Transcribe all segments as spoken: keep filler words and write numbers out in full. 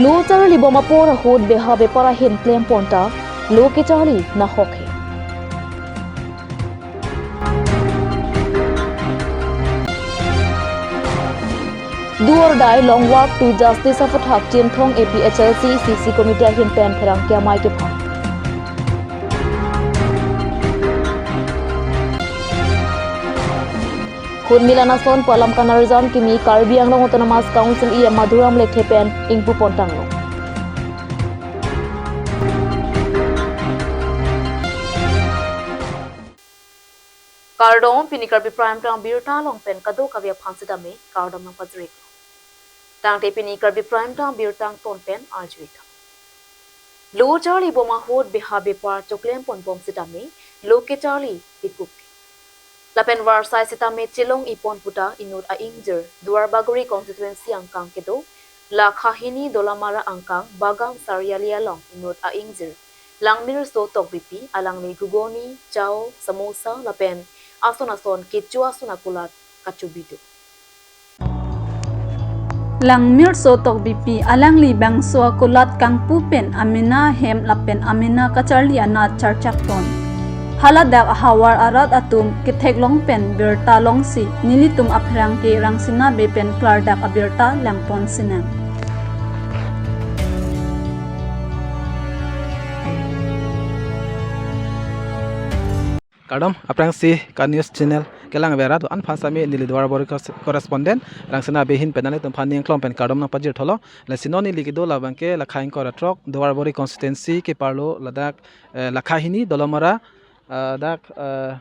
Lo charli bom apor ahut beha bepar ahin klempon ta lo kecharli nahok he. Do or die, long walk to justice aphuthak Chinthong A P H L C C C committee ahin pen pherangke amei kephan. Hun milan ason pu alam kanarjan kimi Karbi Anglong Autonomous Council E M Madhuram Lekthe pen ingpupon tanglo. Kardom, pini Karbi Prime Time abirta along pen kadokave aphan sitame kardom nangpajir-iklo. Tangte pini Karbi Prime Time abirta angton pen arju-ik tha. Lo charli bom ahut beha bepar choklempon bom sitame lo kecharli pikup. Lapen varsai sitame chelong-ipon puta inut a-ingjir Duar Bagori constituency angkang kedo Lakha Hini Dolamara angkang Bagan Sariali along inut a-ingjir Langmirso Tokbipi, alangli ghugoni, chow, samosa lapen ason ason kecho ason akulat kachobidun. Langmirso Tokbipi alangli bangso akulat kangpu pen amena hem lapen amena kacharli anat charchakpon. Haladak ahavar arat atum ketheklong pen birta longsi nelitum apherangke Rangsina Bey pen klardak abirta langpon sinang. Kardom, aphrangsi Ka News Channel kelang avera do-an aphan sitame neli Duar Bagori kos-, correspondent Rangsina Bey ahin pen nanglitum aphan ning klong pen kardom nangpajir tholo. Lasi non neli kedo labangke Lakha ingkoi ra throk Duar Bagori constituency keparlo ladak, eh, Lakha Hini Dolamara, eh, dak, eh,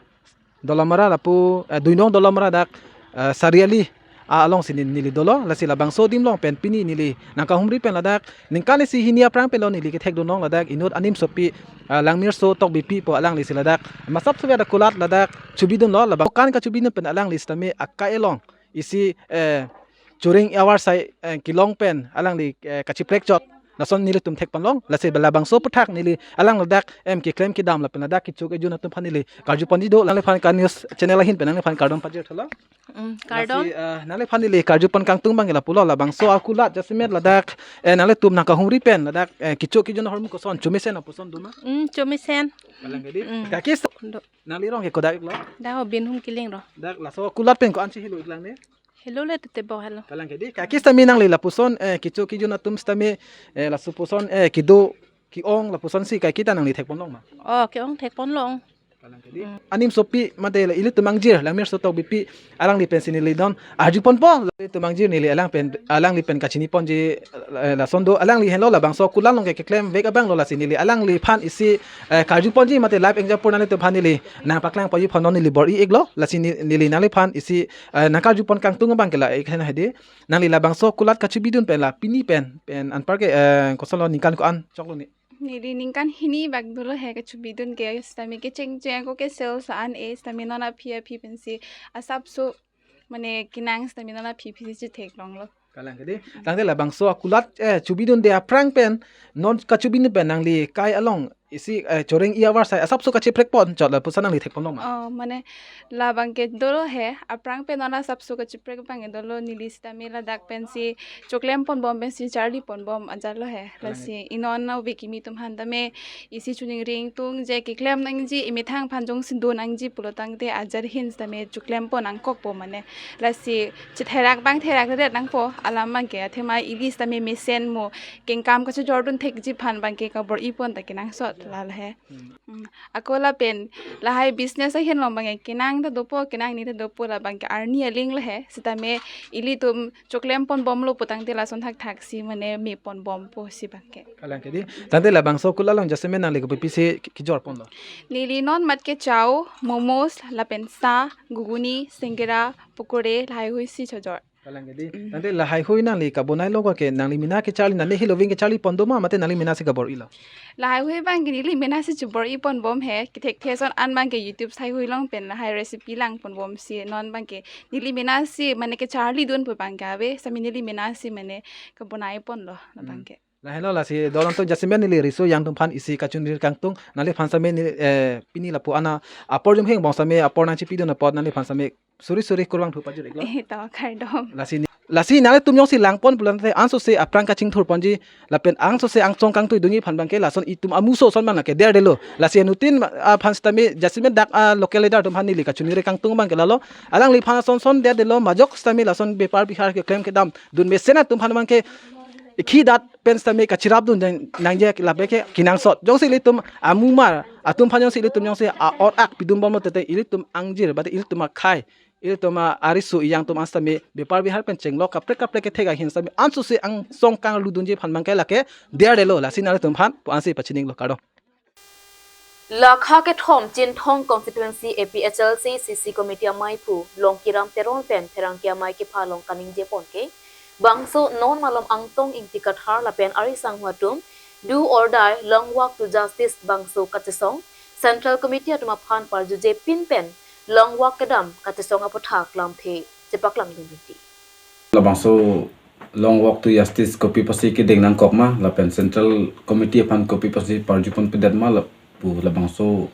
Dolamara lapu, eh, Duinong Dolamara dak, eh, Sariali, ah, alongsi ne-, neli dolo, lasi labangso adim along pen pini neli nangkahumri pen ladak ningkan isi hini aphrang pen lo neli kethekdun long ladak inut animsopi, ah, Langmirso Tokbipi pu alanglisi ladak masap suve dak kulat ladak chobidunlo, labang kan kachobidun pen alangli sitame akai along isi, eh, choreng avarsai, eh, kelong pen alangli, eh, kachiprek chot. Lason nelitum thekpon long, lasi labangso aphuthak neli alang ladak em keklem kedam lapen ladak kecho kejun atum aphan neli karjuponji do, nangliphan Ka News Channel ahin pen nangliphan kardom pajir tholo. Mm, kardom. Lasi, eh, nangliphan neli karjupon kangtung abang lapulo, labangso akulat jasemet ladak, eh, nanglitum nangkahumri pen ladak, eh, kecho kejun ahormu koson, chomesen apuson doma? Mm, chomesen. Kalang kedi. Mm. Kakis. Do. Nangli rong ke kodak-iklo? Dak Binhum Killing rong. Dak laso akulat pen ko-an si helo-iklang ne? Helo le tete bo helo. Kalang kedi. Kakis tame nangli lapuson, eh, kecho kejun atum sitame, eh, laso puson, eh, kedo ke-ong lapusonsi kaiketa nangli thekpon long ma? Oh, ke-ong thekpon long. Kalang kedi. Mm. Animsopi mate la ilitum angjir Langmirso Tokbipi alangli pensi neli don arjuponpo, ilitum angjir neli alang pen, alangli pen kachiniponji, eh, lason do, alangli henlo labangso akulat along ke keklemvek abang lo, lasi neli alangliphan isi, eh, karjuponji mate live example nanglitum aphan neli nangpaklangponji aphan non neli bor-i-iklo, lasi ne-, neli nangliphan isi, eh, nangkarjupon kangtung abang ke la-ik hen hedi. Nangli labangso akulat kachobidun pen la pini pen, pen anpar ke, eh, kosonlo, ningkan ko-an choklo ne? Neli ningkan hini bak dolo he kachobidun ke, sitame kecheng cheng ako ke sales an-e, sitame non aphi aphi pensi asapso mane kenang sitame non aphi aphi si chetheklonglo. Kalang kedi. Tangte labangso akulat, eh, chobidunde aphrang pen, non kachobidun pen nangli kai along isi, eh, choreng-i avarsai asapso kachiprekpon chot lapuson nangli thekpon long ma? Oh, mane labang ke dolo he, aphrang pen non asapso kachiprek abang ke dolo, neli sitame ladak pensi choklempon bom pensi charlipon bom ajatlo he. Kalang. Lasi inon ove kimi atum aphan tame isi choningri ingtung je keklem nangji, imethang aphan jongsi do nangji pulo tangte ajat ahin sitame choklempon nangkokpo mane. Lasi chetherak abang therak ret nangpo, alam abang ke athema ili sitame mesen mo kengkam kachojordun thekji aphan abang ke kabor-ipon ta kenangsot lal he. Hmm. Hmm. Ako lapen lahai business ahin along abang ke kenang ta dopo, kenangne ta dopo, labang ke arni aling lo he, sitame ilitum choklempon bomlo pu tangte lason thakthak si mane mepon bompo si abang ke. Kalang kedi. Tangte labangso akulat along jasemet nangli kopi-pi si ke-, kejorponlo? Neli non mat ke chow, momos, lapen sa, ghuguni, singara, pokore, lahaihui si chojor. Kalang kedi. Mm. Tangte lahaihui nangli kabonailo ke nangli mena kecharli, nangli helo ving kecharlipon doma mate nangli mena si kabor-ilo? Lahaihui abang ke neli mena si chebor-ipon bom he, kethekthe ason an abang ke YouTube saihui along pen lahai recipe langpon bomsi non abang ke neli mena si mane kecharlidun pu abang ke ave, sitame neli mena si mane kabonaiponlo labang ke. Hmm. Lahelo, lasi dolang to jasemet neli riso-ejang atum aphan isi kachoningri kangtung, nangliphan sitame neli, eh, pini lapu-an apor jumheng bong sitame apor nangchipidun apot nangliphan sitame suri suri kurvangthu pajir-iklo. Eh, to kardom. Lasi ne-, Lasi nanglitum jongsi langpon pulote angsose aphrang kachingthur ponji lapen angsose angsong kangtui dunji aphan abangke lason itum amuso ason abang lake derdelo. Lasi anuttin aphan sitame jasemet dak a local leader atum aphan neli kachiningri kangtung abangke lalo. Alangliphan ason ason derdelo, majok sitame lason bepar bihar keklem kedam dun mesen atum aphan abangke ikhi dat pen sitame kachirap dun nang-, nangji lapen ke kenangsot. Jongsi ilitum amumar atum aphan jongsi ilitum jongsi a-or ak pidun bomlo tete ilitum angjir, bate ilitum akhei, ilitum a-ariso ejang atum an sitame bepar bihar pen chenglok kaprek kaprek kethek ahin sitame angsose angsong kanglu dunji aphan abangke lake derdelo. Lasi nanglitum aphan pu ansi pachininglo, kardom. Lakha kethom Chinthong Constituency A P H L C C C Committee amei aphu Longkiram Teron pen pherangke amei kepha along kaningje pon ke, bangso non malom Angtong Ingti Kathar lapen ari sangho atum Do or Die Long Walk to Justice bangso kachesong Central Committee atum aphan parjuje pin pen long walk kedam kachesong aputhak lamthe chepaklang dun rinti. Labangso Long Walk to Justice kopi pusi kedeng nangkok ma, lapen Central Committee aphan kopi pusi parju ponpedet ma lapu labangso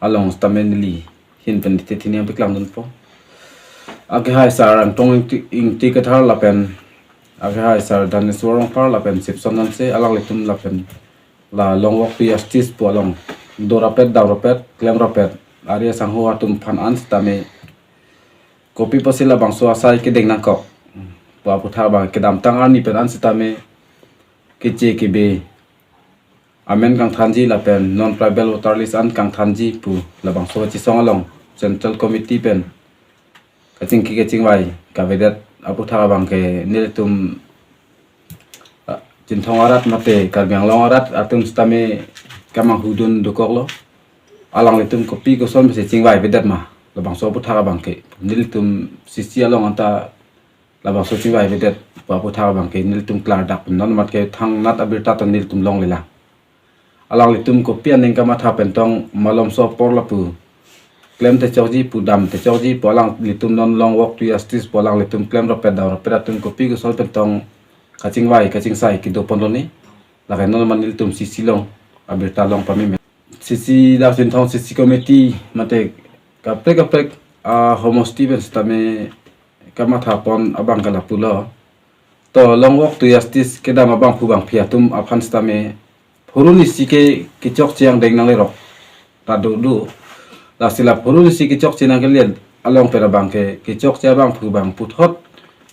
along sitame neli ahin pen titi thini paklang dunpo. Akehai sar Angtong Ingti, Ingti Kathar lapen akehai sar Daneswar Rongphar lapen Sipson Hanse alanglitum lapen la Long Walk to Justice pu along dorapet, damrapet, klemrapet ari asangho atum aphan an sitame kopi pusi labangso asai kedeng nangkok pu aputhak abang kedamtang arni pen an sitame keche kebe amen kangthanji lapen non tribal voter list an kangthanji pu labangso kachesong along Central Committee pen kachingki kachingvai kavedet aputhak abangke nelitum, ah, Chinthong arat mate Karbi Anglong arat atum sitame kamanghu dun dokoklo. Alanglitum kopi koson pusi chingvaivedet ma labangso aputhak abangke. Nelitum C C along anta labangso chingvaivedet pu aputhak abangke nelitum klardak non mat ke thangnat abirta ta nelitum longlelang. Alanglitum kopi aning kamatha pen tong malomso apor lapu klem techokji pu dam techokji pu alanglitum non Long Walk to Justice pu alanglitum klemrapet damrapet atum kopi koson pen tong kachingvai kachingsai kedo ponlone. Lake non ma nelitum C C along abirta long pameme. C C dak Chinthong C C Committee mate kaprek kaprek ahomosti pen sitame kamatha pon abangke lapulo. To Long Walk to Justice kedam abangphu bangphi atum aphan sitame phuruni si ke kechokche angdeng nanglerok ta do do. Lasi la phuruni si kechokche nangkele along pen abangke kechokche abangphu bang puthot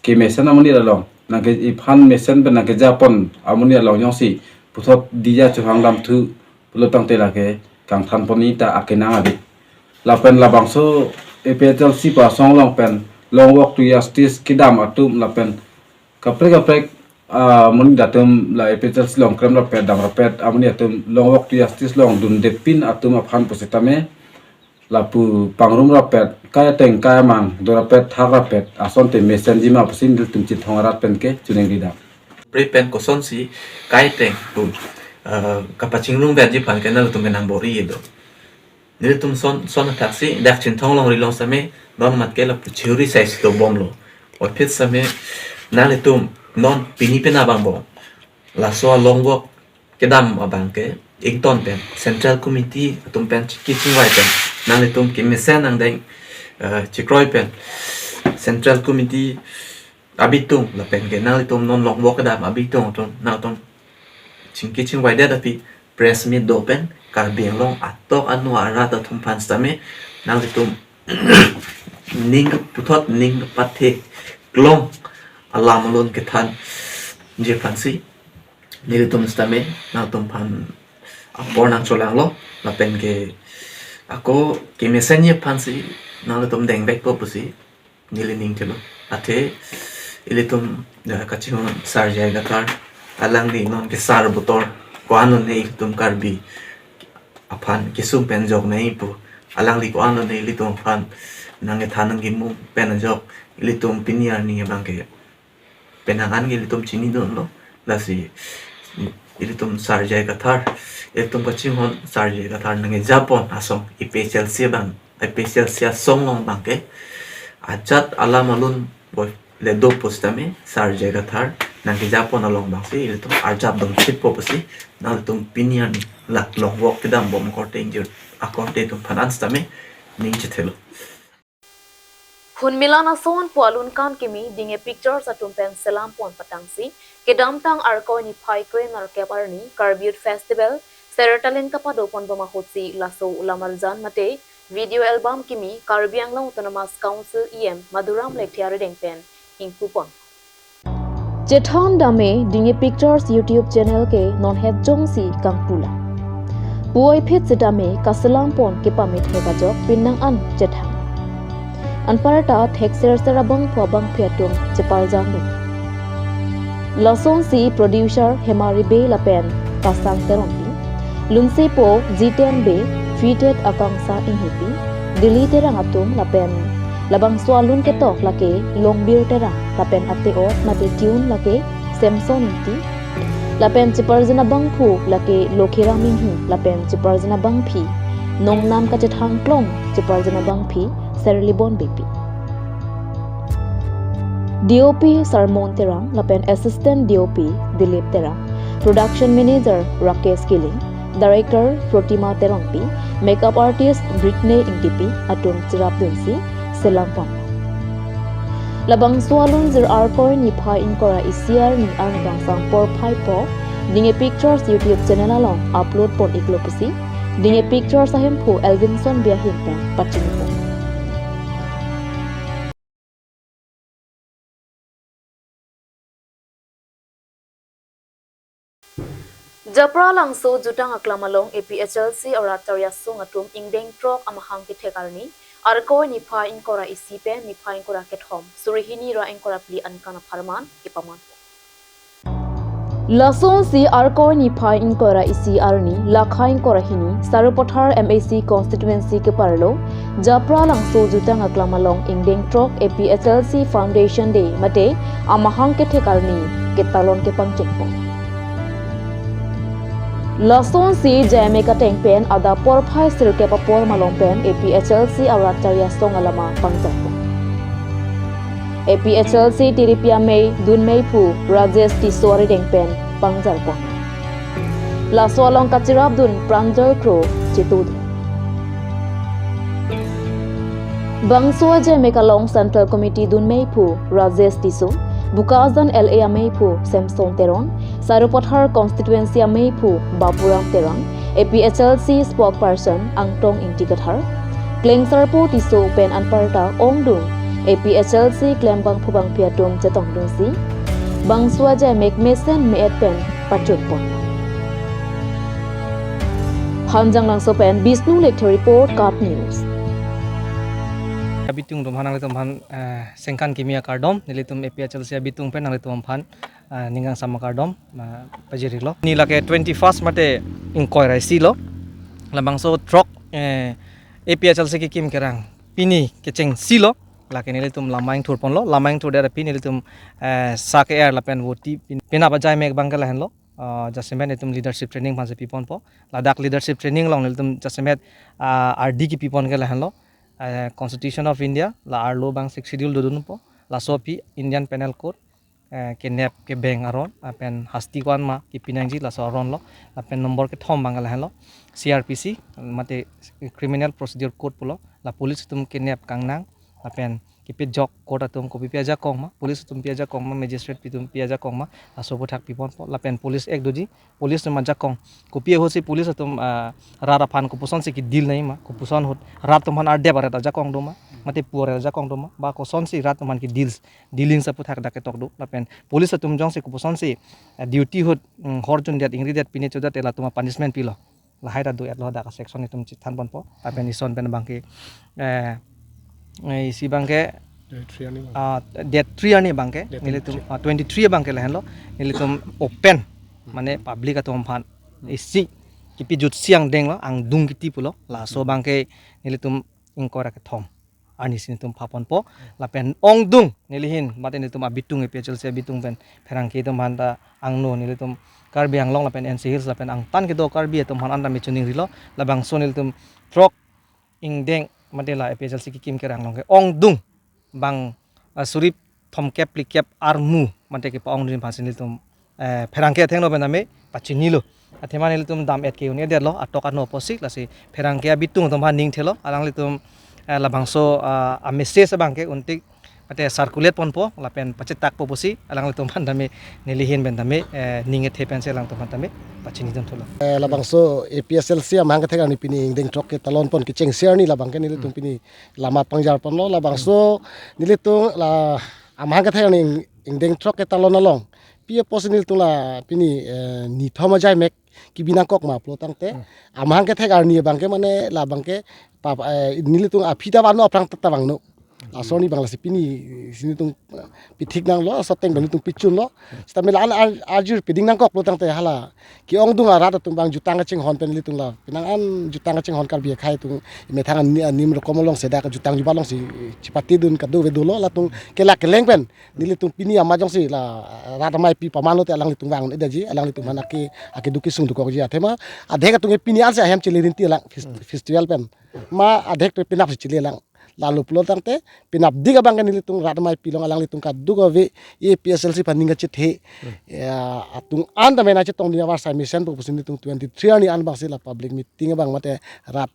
kemesen amonit along nangke iphan mesen pen nangkeja pon amonit along jongsi puthot dija chohang damthu pulo tangte lake kangthan ponji ta akenang adi. Lapen labangso A P H L C pu asong along pen Long Walk to Justice kedam atum lapen kaprek kaprek, ah, amonit atum la A P H L C along klemrapet damrapet amonit atum Long Walk to Justice along dunde pin atum aphan pusitame lapu pangrumrapet kai ateng kai amang dorapet thakrapet asonte mesenji ma pusi nelitum Chinthong arat pen ke choningri dam. Bre pen kosonsi kai ateng pu, eh, kapachingrumvekji aphan ke nangtum menang bor-i do. Nelitum son son athaksi dak Chinthong longri along sitame non mat ke lapu chihuri sai silo bomlo. Otphit sitame nanglitum non pini pena abang bom laso a Long Walk kedam abangke ington pen Central Committee atum pen chingki chingvai pen nanglitum kemesen angdeng, eh, chikroi pen Central Committee abitung lapen ke nanglitum non Long Walk kedam abitung atum nangtum chingki chingvaidet api press meet do pen Karbi Anglong atok anu arat atum aphan sitame nanglitum ning puthot ning pathe klong alam alun kethanji aphansi nelitum sitame nangtum aphan apor nangcholanglo lapen ke ako kemesenji aphansi nanglitum dengvekpo pusi neli ning thelo. Athe ilitum, eh, kachinghon Sar J I Kathar alangli non ke sar botor ko-an lone ilitum Karbi aphan kesung pen jok nai pu alangli ko-an lone ilitum aphan nangkethan nangkimung pen ajok ilitum pini arni abangke penang an ke ilitum chinidunlo. Lasi ilitum Sar J I Kathar, ilitum kachinghon Sar J I Kathar nangkejapon asong A P H L C abang, A P H L C asong along abangke ajat alam alun boi le do pusitame Sar J I Kathar nangkejapon along abangsi ilitum arjap dom chitpo pusi nangtum pini arni la Long Walk kedam bom akorte ingjir akorte atum aphan an sitame ning chethelo. Phunmila ason pu alun kan kimi Dinge Pictures atum pen selam pon patangsi, kedamtang Arkoi niphai kre-nerkep arni Karbi Youth Festival Sertalin kapado pon bom ahutsi laso ulamarjan mate video album kimi Karbi Anglong Autonomous Council E M Madhuram Lekthe arideng pen ingpu pon. Chethan dame Dinge Pictures YouTube channel ke non het jongsi kangpula. Puvoiphit setame kaselam pon kepamit hek ajok pinang an chethan. Anparta thekser ser abangphu abangphi atum cheparjang dun. Lasonsi producer Hemari Bey lapen Kasang Terongpi, lunsepo Jiten Bey, Fitet Akangsa Inghipi, Dili Terang atum lapen labangso alun ketok lake Longbir Terang lapen ate-ot mate tune lake Samson Ingti, lapen cheparjin abangphu lake Lokhiram Inghi lapen cheparjin abangphi Nongnam Kachethang Klong, cheparjin abangphi Serlibon Beypi. D O P Sarmon Terang lapen Assistant D O P Dilip Terang, Production Manager Rakesh Killing, Director Protima Terongpi, Makeup Artist Britney Ingtipi atum cherap dunsi selam pon. Labangso alun jir Arkoi niphai ingkoi ra isi arni arni kangsam porphai po Dinge Pictures YouTube channel along upload pon iklo pusi Dinge Pictures ahemphu Elvinson Biahin pen pachini pon. Japra Langso Jutang Aklam along A P H L C arat charli asong atum ingdeng throk amahang kethek arni Arkoi niphai ingkoi ra isi pen niphai ingkoi ra kethom suri hini ra ingkoi ra phli ankan apharman kepaman. Lasonsi Arkoi niphai ingkoi ra isi arni lakha ingkoi ra hini Sarupathar M A C constituency keparlo Japra Langso Jutang Aklam along ingdeng throk A P H L C Foundation Day mate amahang kethek arni ketalon kepangcheng pon. Lasonsi J M A kateng pen adap porphai sirkep apor malom pen A P H L C arat charli asong alama pangjar pon. A P H L C tiripi amei dunmeiphu Rajesh Tisso arideng pen pangjar pon. Laso along kacherap dun Pranjoy Kro chetudun. Bangso J M A along Central Committee dunmeiphu Rajesh Tisso, Bokajan L A ameiphu Samson Teron, Sarupathar constituency ameiphu Bapuram Terang, A P H L C spokesperson Angtong Ingti Kathar, Klengsarpo Tisso pen anparta ongdung A P H L C klembangphu bangphi atum chetongdunsi bangso J M A mesen me-et pen pachun pon. Hanjanglangso pen Bishnu Lekthe report, KAT News. Abitung atum aphan nanglitum aphan, eh, sengkan kimi akardom, nelitum A P H L C abitung pen nanglitum aphan, eh, ning kangsam akardom, eh, pajirlo. Pini lake twenty-first mate ingkoi ra isi lo. Labangso throk, eh, A P H L C kekim kerang pini kechengsi lo. Lake nelitum lama ingthur ponlo, lama ingthur det aphi nelitum, eh, sa ke-er lapen voti pin-, penap ajai mek abangke lahenlo. Ah, jasemet nelitum leadership training aphansi piponpo. Ladak leadership training along nelitum jasemet, ah, ardi kepipon ke lahenlo. Eh, Constitution of India, la arlo abang Sixth Schedule dodunpo. Laso aphi Indian Penal Code, eh, kenep kebeng aron, lapen hasti ko-an ma kepi nangji laso aron lo. Lapen number kethom abangke lahenlo C R P C, mate Criminal Procedure Code pulo. La police atum kenep kangnang, lapen kepajok court atum kopi pi ajakong ma, police atum pi ajakong ma, magistrate pi atum pi ajakong ma, laso aphuthak piponpo. Lapen Police Act doji, police atum ajakong kopi ahutsi police atum, ah, rat aphan kopusonsi ke-deal nangji ma, kopuson ahut rat atum aphan ardep aret ajakong do ma, mate pu aret ajakong do ma, ba kosonsi rat atum aphan ke-deal, dealings aphuthak dak ketok do. Lapen police atum jongsi kopusonsi, ah, duty ahut, mm, hor jundet, ingridet, pine chodet, latum a-punishment pilo. Lahai ta do-etlo, dak a-section itum chethan ponpo. Lapen ison pen abangke, eh, eh, isi abangke, Twenty-three arni abang. Ah, date three arni abangke, Date nelitum, twenty-three. Ah, twenty-three abangke lahenlo, nelitum open, mane public atum aphan isi kepajutsi angdeng lo, angdung kiti pulo, laso abangke nelitum ingkoi ra kethom arnisi nelitum phaponpo, lapen ongdung neli ahin, mate nelitum abitung, A P H L C abitung pen pherangke atum aphan ta angno nelitum Karbi Anglong lapen N C Hills lapen angtan kedo Karbi atum aphan anta me choningrilo, labangso nelitum throk ingdeng mate la A P H L C kekim kerang along ke ongdung bang, ah, suri thomkep phlikep armu mate kepa-ongdun aphansi nelitum, eh, pherangke athengno pen tame pachinilo. Athema nelitum dam-et ke un-edetlo, atok ano apotsi, lasi pherangke abitung atum aphan ning thelo, alanglitum, eh, labangso, ah, a message abang ke untik mate circulate ponpo lapen pachetakpo pusi alanglitum aphan tame neli ahin pen tame, eh, ning kethe pensi alangtum aphan tame pachinidunthulo. Eh, labangso A P H L C amahang kethek arni pini ingdeng throk ketalon pon kechengsi arni labang ke nelitum pini lama pangjar ponlo, labangso nelitum la amahang kethek arni ing-, ingdeng throk ketalon along pi apotsi nelitum la pini, eh, nithom ajaimek kebi nangkok ma pulo tangte, amahang kethek arni abang ke mane labang ke pa, eh, nelitum aphi ta vangno, aphrang ta vangno. Laso arni abang lasi pini si nelitum, eh, pithik nanglo, laso ateng abang nelitum pichunlo. Seta mela an ar-, arjur piding nangkok pulo tangte hala ke-ongdung arat atum abang jutang kachinghon pen nelitum la penang an jutang kachinghon Karbi akhei atum methang ani anim rokom along sedak jutang juba alongsi chipatidun kadokave dolo, latum kelak keleng pen nelitum pini ama jongsi la rat ameipi pamanlo te alanglitum vang-un-edetji, alanglitum aphan ake, akeduk kesung dokokji athema adhek atum ke pini ansi ahem chele rinti alang fes-, festival pen. Ma adhek atum penap si chele lang. Lalo pulo tangte penapdik abang ke nelitum rat ameipi along alanglitum kadokave A P H L C aphan ning kachethe, ya, atum an tame nangchetongdun avarsai mesenpo pusi nelitum twenty-three arni an abangsi la public meeting abang mate rat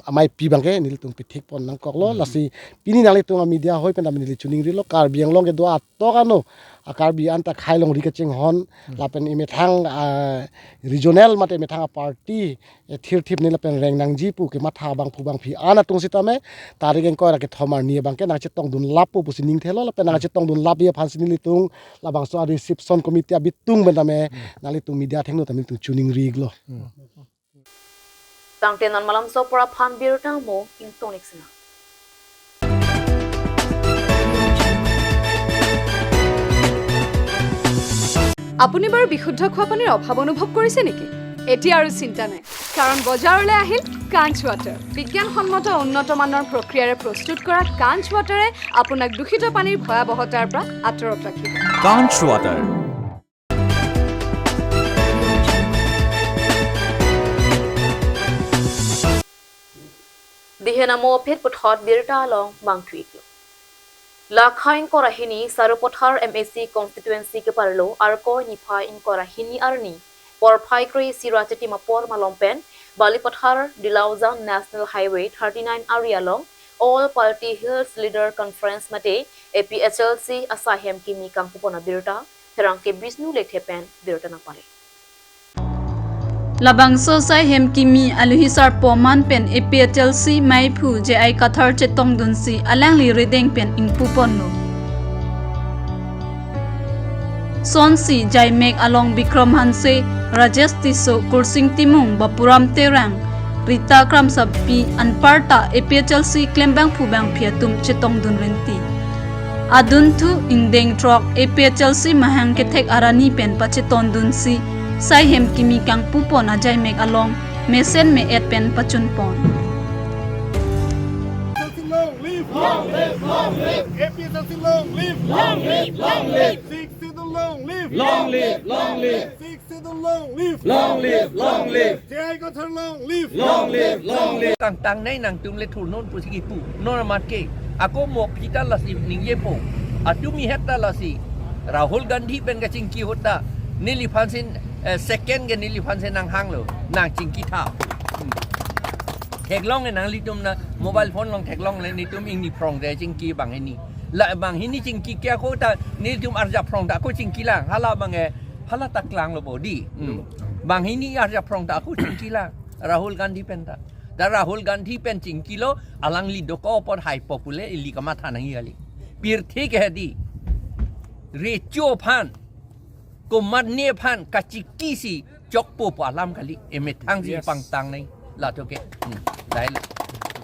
ameipi abang ke nelitum pithik pon nangkoklo. Lasi pini nanglitum a media hoi pen tame neli choningrilo, Karbi Anglong kedo atok ano a Karbi anta khei longri kachinghon lapen emethang, ah, regional mate emethang a party, eh, thirthip ne lapen reng nangji pu kematha abangphu bangphi an atum sitame tarik ingkoi ra kethom arni abang ke nangchetongdun lappo pusi ningthelo lapen nangchetongdun lapji aphansi nelitum labangso a reception committee abitung pen tame nanglitum media athengno tame nelitum choningrilo. Tangte non malomso apor aphan birta mo ingtongnik sina. আপুনি বাৰু বিশুদ্ধ খোৱা পানীৰ অভাৱ অনুভৱ কৰিছে নেকি? এতিয়া আৰু চিন্তা নাই, কাৰণ বজাৰলৈ আহিল কাঞ্চ ৱাটাৰ। বিজ্ঞানসন্মত উন্নত মানৰ প্ৰক্ৰিয়াৰে প্ৰস্তুত কৰা কাঞ্চ ৱাটাৰে আপোনাক দূষিত পানীৰ ভয়াৱহতাৰ পৰা আঁতৰত ৰাখিব। Kanch Water। Dihen amo aphi puthot birta along bangthuiklo. Lakha ingkoi ra hini Sarupathar M A C constituency keparlo Arkoi niphai ingkoi ra hini arni porphai kre-isi ra chitim apor malom pen Balipathar Dilaujan National Highway thirty-nine ari along All Party Hills Leader Conference mate A P H L C asai hem kimi kangpupon abirta Pherangke Bishnu Lekthe pen birta nangpale. Labangso asai hem kimi aluhi sarpo aman pen A P H L C meiphu J I Kathar chetongdunsi alangli rideng pen ingpuponlo. Sonsi jaimek along Bikram Hanse, Rajesh Tisso, Kursing Timung, Bapuram Terang, Rita Kramsapi anparta A P H L C klembangphu bangphi atum chetongdun rinti. Adunthu ingdeng throk A P H L C mahang kethek arni pen pachetongdunsi asai hem kimi kangpupon ajaimek along mesen me-et pen pachunpon. Long live! Long live! Long live! A P H L C long live! Long live! Long live! Sixth Schedule long live! Long live! Long live! Sixth Schedule long live! Long live! Long live! J I Kathar long live! Long live! Long live! Tangtang nei nangtum le thurnon pusi kipu. Non amat ke. Ako mo phita lasi ningjepo. Atumi heta lasi. Rahul Gandhi pen kachingki ahut ta neliphansin, eh, second ke neliphansin nanghanglo. Nangchingki tha. Hmm. Theklong e nanglitum na mobile phone along theklongle netum ingni phrong de chingki banghini. La banghini chingki ke ako ta netum arjap phrong ta ako chingki lang. Hala abang e, hala ta klanglo bodi. Hmm. Banghini arjap phrong ta ako chingki lang. Rahul Gandhi pen ta. Ta Rahul Gandhi pen chingkilo alangli dokok apot hai popular ili kamatha nangji kali. Pirthe ke hedi. Recho aphan. Komatne aphan kachikisi chokpo pu alam kali, emethangsi Yes. pangtang nei. Lato ke. Hmm. Dai.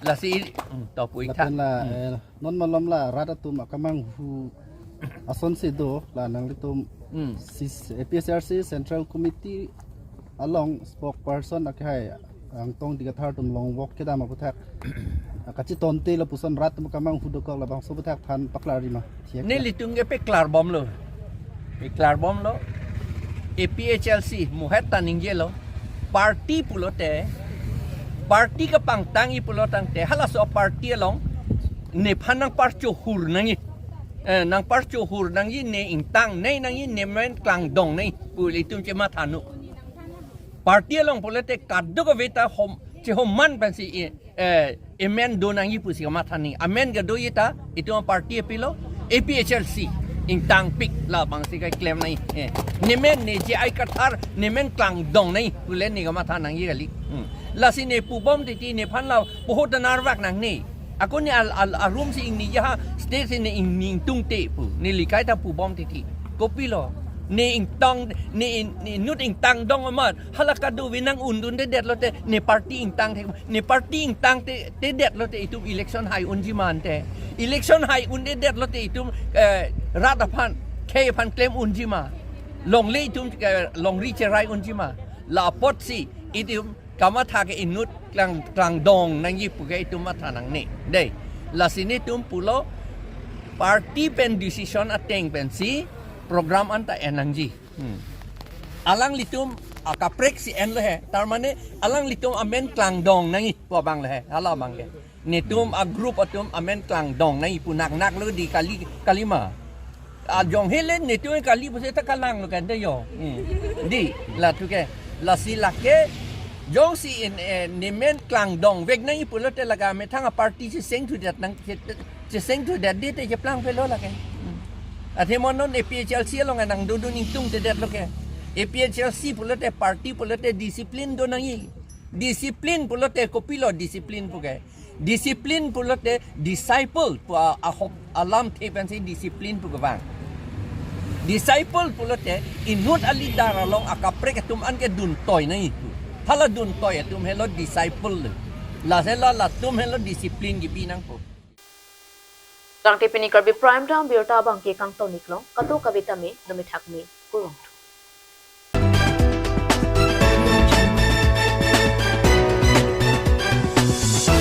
Lasi, hmm, to pu itha. Lapen la, Hmm. eh, non malom la rat atum akamanghu asonsi do la nanglitum Hmm. sis-, A P H L C Central Committee along spokesperson akhai Angtong Dikathar atum long walk kedam aputhak kachitonte lapuson rat atum akamanghu dokok labangso aputhak than paklarji ma. Thiak. Nelitum ke peklar bomlo. Peklar bomlo. A P H L C muhet ta ningjelo. Party pulote. Party kepangtangji pulo tangte. Halaso party along. Nephan nangparchohur nangji. Eh, nangparchohur nangji ne ingtang nei nangji ne men klangdong nei. Pu ilitum chematha nu. Party along pulote kadokave ta hom, chehoman pensi i. Eh, amen do nangji pusi kamatha nangji. Amen kedo ji ta, itum party apilo, A P H L C ingtangpik labangsi keklem nangji. Eh, nemen ne J I Kathar, nemen klangdong nangji pule ne kamatha nangji kali. Hmm. Lasi ne pubom titi nephan la poho ta nervak nangne. Ako ne al, al, arum si ingni ja ha, state si ne ingni ingtungte pu. Ne likai ta pubom titi. Kopilo? Ne ingtang, ne in, ne inut ingtangdong amat. Hala kadokave nang undundedet lote, ne party ingtang thek, ne party ingtang te, tedet lote itum election hai unji ma ante. Election hai undedet lote itum, eh, rat aphan, khei aphan klem unji ma. Longle itum, eh, longri cherai unji ma. La apotsi itum kamatha ke inut klang, klangdong nangji puke itum matha nangne. Dei, lasi netum pulo party pen decision ateng pensi program anta en nangji. Hmm. Alanglitum akaprek si enlo he. Tar mane alanglitum amen klangdong nangji pu abang le he. Hala abang ke. Netum a group atum amen klangdong nangji pu naknak lo di kali, kalima. Ajong hele netum kali pusi ta kalanglo kan ta jo. Hmm. Dei, latu ke. Lasi lake jongsi in, eh, nemen klangdong vek nangji pulote lake amethang a party chesengthudet nang, che, chesengthudet di te cheplang pelo lake. Hmm. Athe mo non A P H L C along nang dodun ingtungtedet lo ke. A P H L C pulote, party pulote discipline do nangji. Discipline pulote kopilo discipline puke? Discipline pulote disciple pu a, ahok alamthe pensi discipline pu kevang. Disciple pulote inut a leader along akaprek atum an ke duntoi nangji pu. Hala duntoi atum helo disciple le. Lasi la latum helo discipline kipi nangpo. Tangte pini Karbi Prime Time birta abang ke kangton-ik lo, kadokave tame, dome thakme, kurvangthu.